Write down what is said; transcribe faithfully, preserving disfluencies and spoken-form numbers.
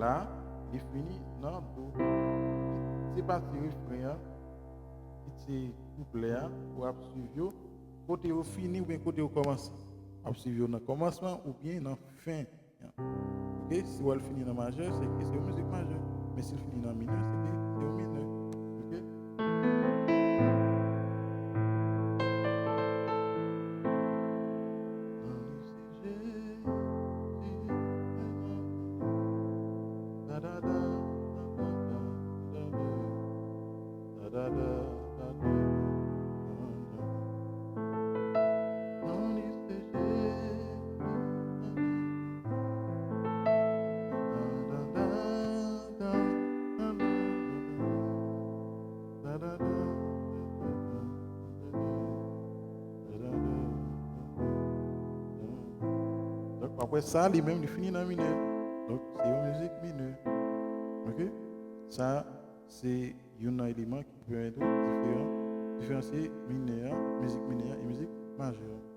la, li fini nan do. Se pati refren an, ki se kouplè a, w ap swiv yo. Kote yo fini oubyen kote yo kòmanse. W ap swiv yo nan kòmansman oubyen nan fen an. Ok? Si w al fini nan majè, se ke se yon mizik majè. Men si l fini nan minè, se ke se yon minè. Ok? Donk, apre sa, li menm, li fini nan minè. Donk, se yon mizik minè. Ok? Sa, se youn nan eleman ki pèmèt ou diferan, diferansye minè a, mizik minè a, e mizik majè a.